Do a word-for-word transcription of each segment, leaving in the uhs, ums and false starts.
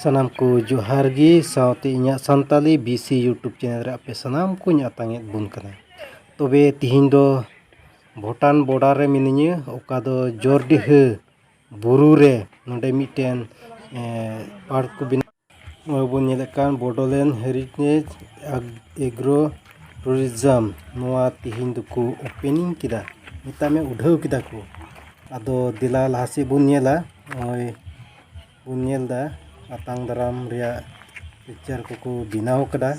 ᱥᱟᱱᱟᱢ ᱠᱚ ᱡᱚᱦᱟᱨ ᱜᱮ, ᱥᱟᱶᱛᱮ ᱤᱧᱟᱹᱜ Santali B C YouTube channel ᱨᱮ ᱟᱯᱮ ᱥᱟᱱᱟᱢ ᱠᱚᱧ ᱟᱛᱟᱝ ᱮᱫ ᱵᱚᱱ ᱠᱟᱱᱟ᱾ ᱛᱚᱵᱮ ᱛᱤᱦᱤᱧ ᱫᱚ ᱵᱷᱩᱴᱟᱱ ᱵᱚᱰᱟᱨ ᱨᱮ ᱢᱤᱱᱟᱹᱧᱟ, ᱚᱠᱟ ᱫᱚ ᱡᱳᱨᱰᱤᱦᱟᱹ ᱵᱩᱨᱩ ᱨᱮ ᱱᱚᱰᱮ ᱢᱤᱫᱴᱮᱱ, ᱮ, ᱯᱟᱨᱠ ᱠᱚ ᱵᱮᱱᱟᱣ᱾ ᱱᱚᱜᱼᱚᱭ ᱵᱚᱱ ᱧᱮᱞᱮᱫ ᱠᱟᱱ ᱵᱚᱰᱳᱞᱮᱱᱰ ᱦᱮᱨᱤᱴᱮᱡᱽ ᱟᱜ-, ᱮᱜᱽᱨᱳ ᱴᱩᱨᱤᱡᱚᱢ, ᱱᱚᱣᱟ ᱛᱤᱦᱤᱧ ᱫᱚᱠᱚ ᱳᱯᱮᱱᱤᱝ ᱠᱮᱫᱟ, ᱢᱮᱛᱟᱜ ᱢᱮ ᱩᱰᱷᱟᱹᱣ ᱠᱮᱫᱟ ᱠᱚ᱾ ᱟᱫᱚ ᱫᱮᱞᱟ ᱞᱟᱦᱟ ᱥᱮᱫ ᱵᱚᱱ ᱧᱮᱞᱟ᱾ ᱱᱚᱜᱼᱚᱭ ᱵᱚᱱ ᱧᱮᱞ ᱮᱫᱟ ᱟᱛᱟᱝ ᱫᱟᱨᱟᱢ ᱨᱮᱭᱟᱜ ᱯᱤᱠᱪᱟᱨ ᱠᱚᱠᱚ ᱵᱮᱱᱟᱣ ᱠᱟᱫᱟ,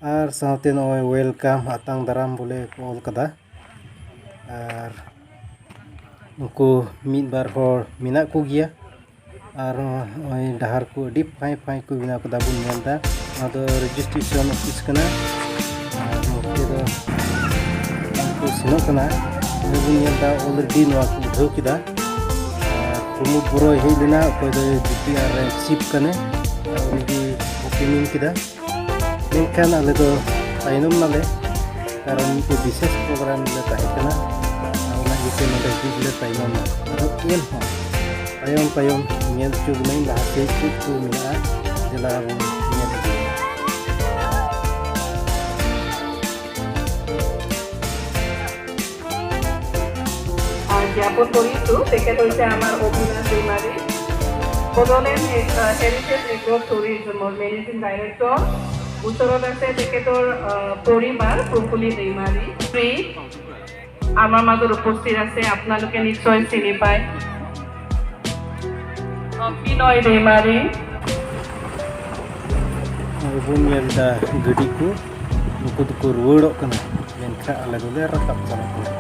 ᱟᱨ ᱥᱟᱶᱛᱮ ᱱᱚᱜᱼᱚᱭ ᱣᱮᱞᱠᱟᱢ ᱟᱛᱟᱝ ᱫᱟᱨᱟᱢ ᱵᱚᱞᱮ ᱠᱚ ᱚᱞ ᱠᱟᱫᱟ᱾ ᱟᱨ ᱩᱱᱠᱩ ᱢᱤᱫ ᱵᱟᱨ ᱦᱚᱲ ᱢᱮᱱᱟᱜ ᱠᱚᱜᱮᱭᱟ᱾ ᱟᱨ ᱱᱚᱜᱼᱚᱭ ᱰᱟᱦᱟᱨ ᱠᱚ ᱟᱹᱰᱤ ᱯᱷᱟᱭ ᱯᱷᱟᱭ ᱠᱚ ᱵᱮᱱᱟᱣ ᱠᱟᱫᱟ, ᱵᱚᱱ ᱧᱮᱞ ᱮᱫᱟ᱾ ᱱᱚᱣᱟ ᱫᱚ ᱨᱮᱡᱤᱥᱴᱨᱮᱥᱚᱱ ᱚᱯᱷᱤᱥ ᱠᱟᱱᱟ᱾ ᱟᱨ ᱱᱚᱛᱮ ᱫᱚ ᱠᱚ ᱥᱮᱱᱚᱜ ᱠᱟᱱᱟ᱾ ᱱᱚᱜᱼᱚᱭ ᱵᱚᱱ ᱧᱮᱞ ᱮᱫᱟ, ᱚᱞᱨᱮᱰᱤ ᱱᱚᱣᱟ ᱠᱚ ᱩᱰᱷᱟᱹᱣ ᱠᱮᱫᱟ᱾ ᱟᱨ ᱯᱨᱚᱢᱳᱫ ᱵᱳᱨᱳᱭ ᱦᱮᱡ ᱞᱮᱱᱟ, ᱚᱠᱚᱭ ᱫᱚ ᱡᱤ ᱯᱤ ᱟᱨ ᱨᱮᱱ ᱪᱤᱯ ᱠᱟᱱᱟᱭ᱾ ᱟᱨ ᱩᱱᱤ ᱜᱮ ᱳᱯᱮᱱᱤᱝ ᱠᱮᱫᱟ᱾ ᱢᱮᱱᱠᱷᱟᱱ ᱟᱞᱮ ᱫᱚ ᱛᱟᱭᱱᱚᱢ ᱱᱟᱞᱮ, ᱠᱟᱨᱚᱱ ᱢᱤᱫᱴᱮᱡ ᱵᱤᱥᱮᱥ ᱯᱨᱳᱜᱨᱟᱢ ᱞᱮ ᱛᱟᱦᱮᱸ ᱠᱟᱱᱟ᱾ ᱟᱨ ᱚᱱᱟ ᱤᱭᱟᱹᱛᱮ ᱱᱚᱰᱮ ᱦᱤᱡᱩᱜ ᱞᱮ ᱛᱟᱭᱱᱚᱢ ᱱᱟ᱾ ᱟᱫᱚ ᱮᱱᱦᱚᱸ ᱛᱟᱭᱚᱢ ᱛᱟᱭᱚᱢ ᱧᱮᱞ ᱦᱚᱪᱚ ᱵᱚᱱᱟᱹᱧ ᱞᱟᱦᱟ ᱥᱮᱫ ᱪᱮᱫ ᱠᱚ ᱢᱮᱱᱟᱜᱼᱟ, ᱫᱮᱞᱟ ᱵᱚᱱ ᱧᱮᱞ ᱤᱫᱤᱭᱟ᱾ আহ, জ্ঞাপন কৰিছো, তেখেত হৈছে আমাৰ অভিলাষ দৈমাৰী, বড়োলেণ্ড হে-, আহ, হেৰিটেজ এগ্ৰ' টুৰিজমৰ মেনেজিং ডাইৰেক্টৰ। ওচৰত আছে তেখেতৰ, আহ, পৰিবাৰ, প্ৰফুল্ল দৈমাৰী। শ্ৰী আমাৰ মাজত উপস্থিত আছে, আপোনালোকে নিশ্চয় চিনি পায়, অভিনয় দৈমাৰী। ᱟᱵᱚ ᱵᱚᱱ ᱧᱮᱞ ᱮᱫᱟ ᱜᱟᱹᱰᱤ ᱠᱚ, ᱩᱱᱠᱩ ᱫᱚᱠᱚ ᱨᱩᱣᱟᱹᱲᱚᱜ ᱠᱟᱱᱟ, ᱢᱮᱱᱠᱷᱟᱱ ᱟᱞᱮ ᱫᱚᱞᱮ ᱨᱟᱠᱟᱵ ᱪᱟᱞᱟᱜ ᱠᱟᱱᱟ᱾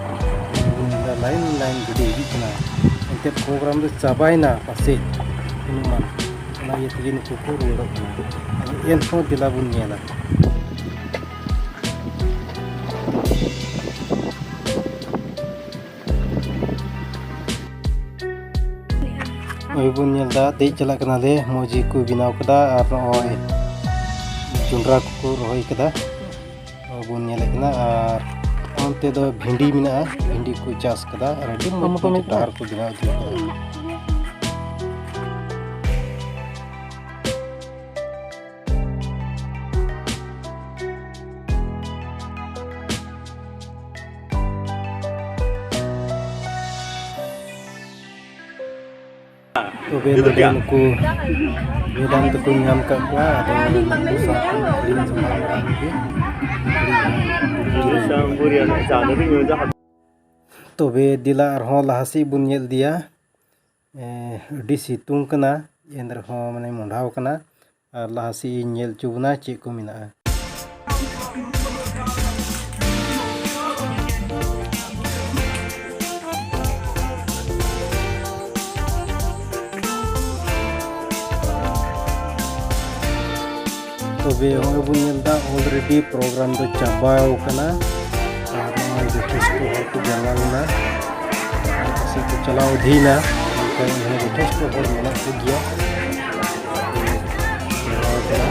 ᱟᱵᱚ ᱵᱚᱱ ᱧᱮᱞ ᱮᱫᱟ ᱞᱟᱭᱤᱱ ᱞᱟᱭᱤᱱ ᱜᱟᱹᱰᱤ ᱦᱤᱡᱩᱜ ᱠᱟᱱᱟ, ᱮᱱᱛᱮᱫ ᱯᱨᱳᱜᱨᱟᱢ ᱫᱚ ᱪᱟᱵᱟᱭᱮᱱᱟ ᱯᱟᱥᱮᱡ, ᱚᱱᱩᱢᱟᱱ᱾ ᱚᱱᱟ ᱤᱭᱟᱹ ᱛᱮᱜᱮ ᱱᱩᱠᱩ ᱠᱚ ᱨᱩᱣᱟᱹᱲᱚᱜ ᱠᱟᱱᱟ᱾ ᱟᱫᱚ ᱮᱱᱦᱚᱸ ᱫᱮᱞᱟ ᱵᱚᱱ ᱧᱮᱞᱟ᱾ ᱱᱚᱜᱼᱚᱭ ᱵᱚᱱ ᱧᱮᱞ ᱮᱫᱟ, ᱫᱮᱡ ᱪᱟᱞᱟᱜ ᱠᱟᱱᱟᱞᱮ᱾ ᱢᱚᱡᱽ ᱜᱮᱠᱚ ᱵᱮᱱᱟᱣ ᱠᱟᱫᱟ, ᱟᱨ ᱱᱚᱜᱼᱚᱭ ᱡᱚᱱᱰᱨᱟ ᱠᱚᱠᱚ ᱨᱚᱦᱚᱭ ᱠᱟᱫᱟ᱾ ᱱᱚᱜᱼᱚᱭ ᱵᱚᱱ ᱧᱮᱞᱮᱫ ᱠᱟᱱᱟ, ᱟᱨ ᱚᱱᱛᱮ ᱫᱚ ᱵᱷᱤᱱᱰᱤ ᱢᱮᱱᱟᱜᱼᱟ, ᱵᱷᱤᱱᱰᱤ ᱠᱚ ᱪᱟᱥ ᱠᱟᱫᱟ, ᱟᱨ ᱟᱹᱰᱤ ᱢᱚᱡᱽ ᱢᱚᱡᱽ ᱰᱟᱦᱟᱨ ᱠᱚ ᱵᱮᱱᱟᱣ ᱤᱫᱤ ᱠᱟᱫᱟ᱾ ᱛᱚᱵᱮ ᱱᱚᱰᱮ ᱱᱩᱠᱩ ᱢᱮᱰᱟᱢ ᱛᱟᱠᱚᱧ ᱧᱟᱢ ᱠᱟᱜ ᱠᱚᱣᱟ, ᱟᱫᱚ ᱱᱩᱠᱩ ᱥᱟᱶᱛᱮ ᱠᱷᱟᱹᱲᱤᱧ ᱥᱟᱢᱟᱝ ᱢᱟᱨᱟᱝ ᱜᱮ᱾ ᱛᱚᱵᱮ ᱫᱮᱞᱟ ᱟᱨᱦᱚᱸ ᱞᱟᱦᱟ ᱥᱮᱫ ᱵᱚᱱ ᱧᱮᱞ ᱤᱫᱤᱭᱟ᱾ ᱮ, ᱟᱹᱰᱤ ᱥᱤᱛᱩᱝ ᱠᱟᱱᱟ, ᱮᱱ ᱨᱮᱦᱚᱸ ᱢᱟᱱᱮ ᱢᱚᱸᱰᱷᱟᱣ ᱠᱟᱱᱟ᱾ ᱟᱨ ᱞᱟᱦᱟ ᱥᱮᱫ ᱤᱧ ᱧᱮᱞ ᱦᱚᱪᱚ ᱵᱚᱱᱟ ᱪᱮᱫ ᱠᱚ ᱢᱮᱱᱟᱜᱼᱟ᱾ ᱛᱚᱵᱮ ᱱᱚᱜᱼᱚᱭ ᱵᱚᱱ ᱧᱮᱞ ᱮᱫᱟ, already program ᱫᱚ ᱪᱟᱵᱟᱣ ᱠᱟᱱᱟ᱾ ᱟᱨ ᱱᱚᱜᱼᱚᱭ ᱡᱚᱛᱷᱮᱥᱴᱚ ᱦᱚᱲ ᱠᱚ ᱡᱟᱨᱣᱟ ᱞᱮᱱᱟ, ᱟᱨ ᱯᱟᱥᱮᱡ ᱠᱚ ᱪᱟᱞᱟᱣ ᱤᱫᱤᱭᱮᱱᱟ, ᱢᱮᱱᱠᱷᱟᱱ ᱮᱱᱦᱚᱸ ᱡᱚᱛᱷᱮᱥᱴᱚ ᱦᱚᱲ ᱢᱮᱱᱟᱜ ᱠᱚᱜᱮᱭᱟ᱾ ᱡᱟᱨᱣᱟ ᱠᱟᱱᱟ᱾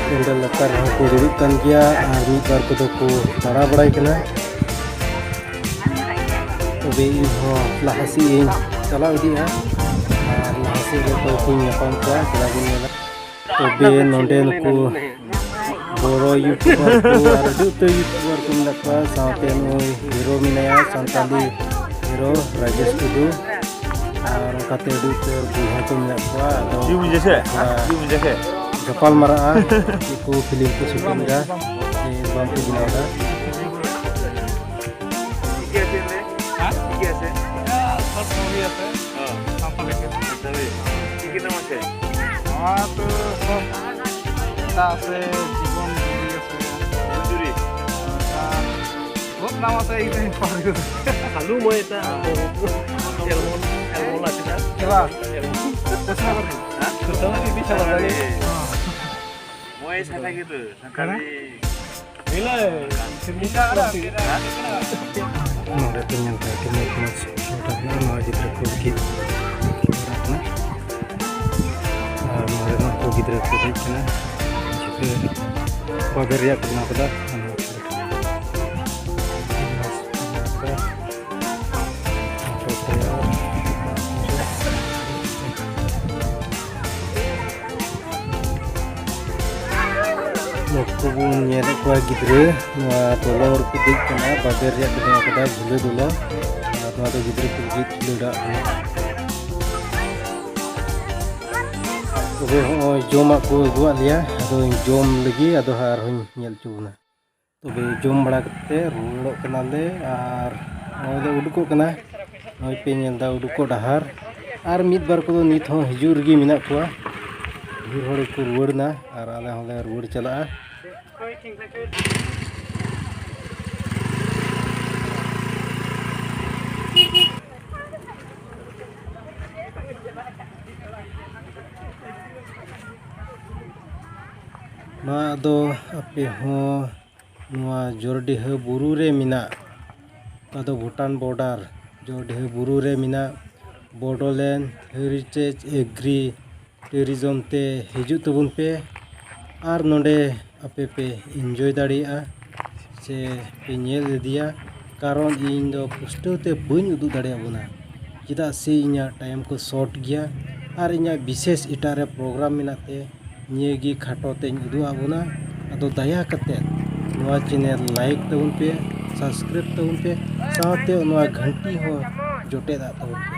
ᱯᱮᱱᱰᱮᱞ ᱞᱟᱛᱟᱨ ᱨᱮᱦᱚᱸ ᱠᱚ ᱫᱩᱲᱩᱵ ᱠᱟᱱ ᱜᱮᱭᱟ, ᱟᱨ ᱢᱤᱫ ᱵᱟᱨ ᱠᱚᱫᱚ ᱠᱚ ᱫᱟᱬᱟ ᱵᱟᱲᱟᱭ ᱠᱟᱱᱟ᱾ ᱛᱚᱵᱮ ᱤᱧ ᱦᱚᱸ ᱞᱟᱦᱟ ᱥᱮᱫ ᱤᱧ ᱪᱟᱞᱟᱣ ᱤᱫᱤᱜᱼᱟ, ᱟᱨ ᱞᱟᱦᱟ ᱥᱮᱫ ᱨᱮ ᱚᱠᱚᱭ ᱠᱚᱧ ᱧᱟᱯᱟᱢ ᱠᱚᱣᱟ, ᱪᱟᱞᱟᱣ ᱵᱚᱱ ᱧᱮᱞᱟ᱾ ᱛᱚᱵᱮ ᱱᱚᱰᱮ ᱱᱩᱠᱩ ᱵᱚᱲᱚ YouTuber ᱠᱚ ᱟᱨ ᱟᱹᱰᱤ ᱩᱛᱟᱹᱨ YouTuber ᱠᱚ ᱢᱮᱱᱟᱜ ᱠᱚᱣᱟ, ᱥᱟᱶᱛᱮ ᱱᱩᱭ hero ᱢᱮᱱᱟᱭᱟ, ᱥᱟᱱᱛᱟᱞᱤ hero ᱨᱟᱡᱮᱥ ᱴᱩᱰᱩ, ᱟᱨ ᱚᱱᱠᱟᱛᱮ ᱟᱹᱰᱤ ᱩᱛᱟᱹᱨ ᱵᱚᱭᱦᱟ ᱠᱚ ᱢᱮᱱᱟᱜ ᱠᱚᱣᱟ᱾ ᱟᱫᱚ ᱛᱷᱚᱲᱟ ᱜᱟᱯᱟᱞ ᱢᱟᱨᱟᱜᱼᱟ, ᱪᱮᱫ ᱠᱚ film ᱠᱚ shooting ᱮᱫᱟ, ᱥᱮ ᱵᱟᱝ ᱠᱚ ᱵᱮᱱᱟᱣ ᱮᱫᱟ᱾ ᱥᱟᱱᱛᱟᱲᱤ ᱪᱤᱠᱤ ᱱᱟᱢ ᱟᱪᱪᱷᱟ᱾ ᱱᱚᱣᱟ ᱫᱚ ᱥᱚᱵ ᱪᱮᱫᱟᱜ ᱥᱮ ᱡᱤᱵᱚᱱ ᱡᱩᱨᱤ ᱜᱮ ᱥᱮ ᱢᱚᱡᱩᱨᱤ᱾ ᱟᱨ ᱵᱚᱦᱩᱛ ᱱᱟᱢ ᱟᱪᱪᱷᱟ, ᱤᱧ ᱴᱷᱮᱱ ᱯᱟᱨ ᱜᱮ᱾ ᱥᱟᱞᱩ ᱢᱚᱭ ᱮᱴᱟ ᱮᱞᱢᱚᱱ, ᱮᱞᱢᱚᱱ ᱟᱪᱪᱷᱟ᱾ ᱪᱮᱫᱟᱜ? ᱮᱞᱢᱚᱱ᱾ ᱦᱮᱸ? ᱥᱩᱛᱟᱹᱢ ᱪᱤᱯᱤ ᱪᱟᱞᱟᱜ ᱞᱟᱹᱜᱤᱫ᱾ ᱦᱮᱸ᱾ ᱢᱚᱭ ᱥᱟᱠᱟ ᱜᱮ ᱛᱚ, ᱥᱟᱱᱛᱟᱲᱤ᱾ ᱱᱚᱰᱮ ᱯᱮ ᱧᱮᱞ ᱫᱟ, ᱟᱹᱰᱤ ᱢᱚᱡᱽ ᱢᱚᱡᱽ ᱯᱷᱳᱴᱳ ᱢᱮᱱᱟᱜᱼᱟ᱾ ᱱᱚᱣᱟ ᱜᱤᱫᱽᱨᱟᱹ ᱠᱚ ᱞᱟᱹᱜᱤᱫ ᱚᱲᱟᱜ ᱠᱟᱱᱟ᱾ ᱟᱨ ᱱᱚᱰᱮ ᱱᱚᱣᱟ ᱠᱚ ᱜᱤᱫᱽᱨᱟᱹ ᱠᱚ ᱫᱮᱡ ᱠᱟᱱᱟ᱾ ᱪᱤᱠᱟᱹ ᱵᱟᱵᱮᱨ ᱨᱮᱭᱟᱜ ᱠᱚ ᱵᱮᱱᱟᱣ ᱠᱟᱫᱟ᱾ ᱱᱩᱠᱩ ᱵᱚᱱ ᱧᱮᱞᱮᱫ ᱠᱚᱣᱟ ᱜᱤᱫᱽᱨᱟᱹ, ᱱᱚᱣᱟ ᱫᱚᱞᱚᱝ ᱨᱮᱠᱚ ᱫᱮᱡ ᱠᱟᱱᱟ, ᱵᱟᱵᱮᱨ ᱨᱮᱭᱟᱜ ᱠᱚ ᱵᱮᱱᱟᱣ ᱠᱟᱫᱟ, ᱜᱷᱩᱞᱟᱹ ᱫᱚᱞᱚᱝ᱾ ᱟᱨ ᱱᱚᱣᱟ ᱫᱚ ᱜᱤᱫᱽᱨᱟᱹ ᱠᱚ ᱞᱟᱹᱜᱤᱫ ᱠᱷᱮᱞᱳᱰᱟᱜ ᱠᱟᱱᱟ᱾ ᱛᱚᱵᱮ ᱦᱚᱸᱜᱼᱚᱭ ᱡᱚᱢᱟᱜ ᱠᱚ ᱟᱹᱜᱩᱣᱟᱫ ᱞᱮᱭᱟ, ᱟᱫᱚᱧ ᱡᱚᱢ ᱞᱮᱜᱮ, ᱟᱫᱚ ᱟᱨᱦᱚᱸᱧ ᱧᱮᱞ ᱦᱚᱪᱚ ᱵᱚᱱᱟ᱾ ᱛᱚᱵᱮ ᱡᱚᱢ ᱵᱟᱲᱟ ᱠᱟᱛᱮ ᱨᱩᱣᱟᱹᱲᱚᱜ ᱠᱟᱱᱟᱞᱮ ᱟᱨ ᱱᱚᱜᱼᱚᱭ ᱞᱮ ᱩᱰᱩᱠᱚᱜ ᱠᱟᱱᱟ᱾ ᱱᱚᱜᱼᱚᱭ ᱯᱮ ᱧᱮᱞ ᱮᱫᱟ ᱩᱰᱩᱠᱚᱜ ᱰᱟᱦᱟᱨ, ᱟᱨ ᱢᱤᱫ ᱵᱟᱨ ᱠᱚᱫᱚ ᱱᱤᱛ ᱦᱚᱸ ᱦᱤᱡᱩᱜ ᱨᱮᱜᱮ ᱢᱮᱱᱟᱜ ᱠᱚᱣᱟ᱾ ᱰᱷᱮᱨ ᱦᱚᱲ ᱜᱮᱠᱚ ᱨᱩᱣᱟᱹᱲ ᱮᱱᱟ ᱟᱨ ᱟᱞᱮ ᱦᱚᱸᱞᱮ ᱨᱩᱣᱟᱹᱲ ᱪᱟᱞᱟᱜᱼᱟ᱾ ᱢᱟ ᱟᱫᱚ ᱟᱯᱮ ᱦᱚᱸ ᱱᱚᱣᱟ ᱡᱳᱨᱰᱤᱦᱟᱹ ᱵᱩᱨᱩ ᱨᱮ ᱢᱮᱱᱟᱜ, ᱚᱠᱟ ᱫᱚ ᱵᱷᱩᱴᱟᱱ border, ᱡᱳᱨᱰᱤᱦᱟᱹ ᱵᱩᱨᱩ ᱨᱮ ᱢᱮᱱᱟᱜ Bodoland Heritage Agri Tourism ᱛᱮ ᱦᱤᱡᱩᱜ ᱛᱟᱵᱚᱱ ᱯᱮ ᱟᱨ ᱱᱚᱰᱮ ᱟᱯᱮ ᱯᱮ enjoy ᱫᱟᱲᱮᱭᱟᱜᱼᱟ ᱥᱮ ᱯᱮ ᱧᱮᱞ ᱤᱫᱤᱭᱟ᱾ ᱠᱟᱨᱚᱱ ᱤᱧ ᱫᱚ ᱯᱩᱥᱴᱟᱹᱣ ᱛᱮ ᱵᱟᱹᱧ ᱩᱫᱩᱜ ᱫᱟᱲᱮᱭᱟᱵᱚᱱᱟ, ᱪᱮᱫᱟᱜ ᱥᱮ ᱤᱧᱟᱹᱜ time ᱠᱚ short ᱜᱮᱭᱟ ᱟᱨ ᱤᱧᱟᱹᱜ ᱵᱤᱥᱮᱥ ᱮᱴᱟᱜ ᱨᱮ program ᱢᱮᱱᱟᱜ ᱛᱮ ᱱᱤᱭᱟᱹ ᱜᱮ ᱠᱷᱟᱴᱚ ᱛᱮᱧ ᱩᱫᱩᱜ ᱟᱵᱚᱱᱟ᱾ ᱟᱫᱚ ᱫᱟᱭᱟ ᱠᱟᱛᱮ ᱱᱚᱣᱟ channel like ᱛᱟᱵᱚᱱ ᱯᱮ, subscribe ᱛᱟᱵᱚᱱ ᱯᱮ, ᱥᱟᱶᱛᱮ ᱱᱚᱣᱟ ᱜᱷᱟᱱᱴᱤ ᱦᱚᱸ ᱡᱚᱴᱮᱫ ᱟᱜ ᱛᱟᱵᱚᱱ ᱯᱮ᱾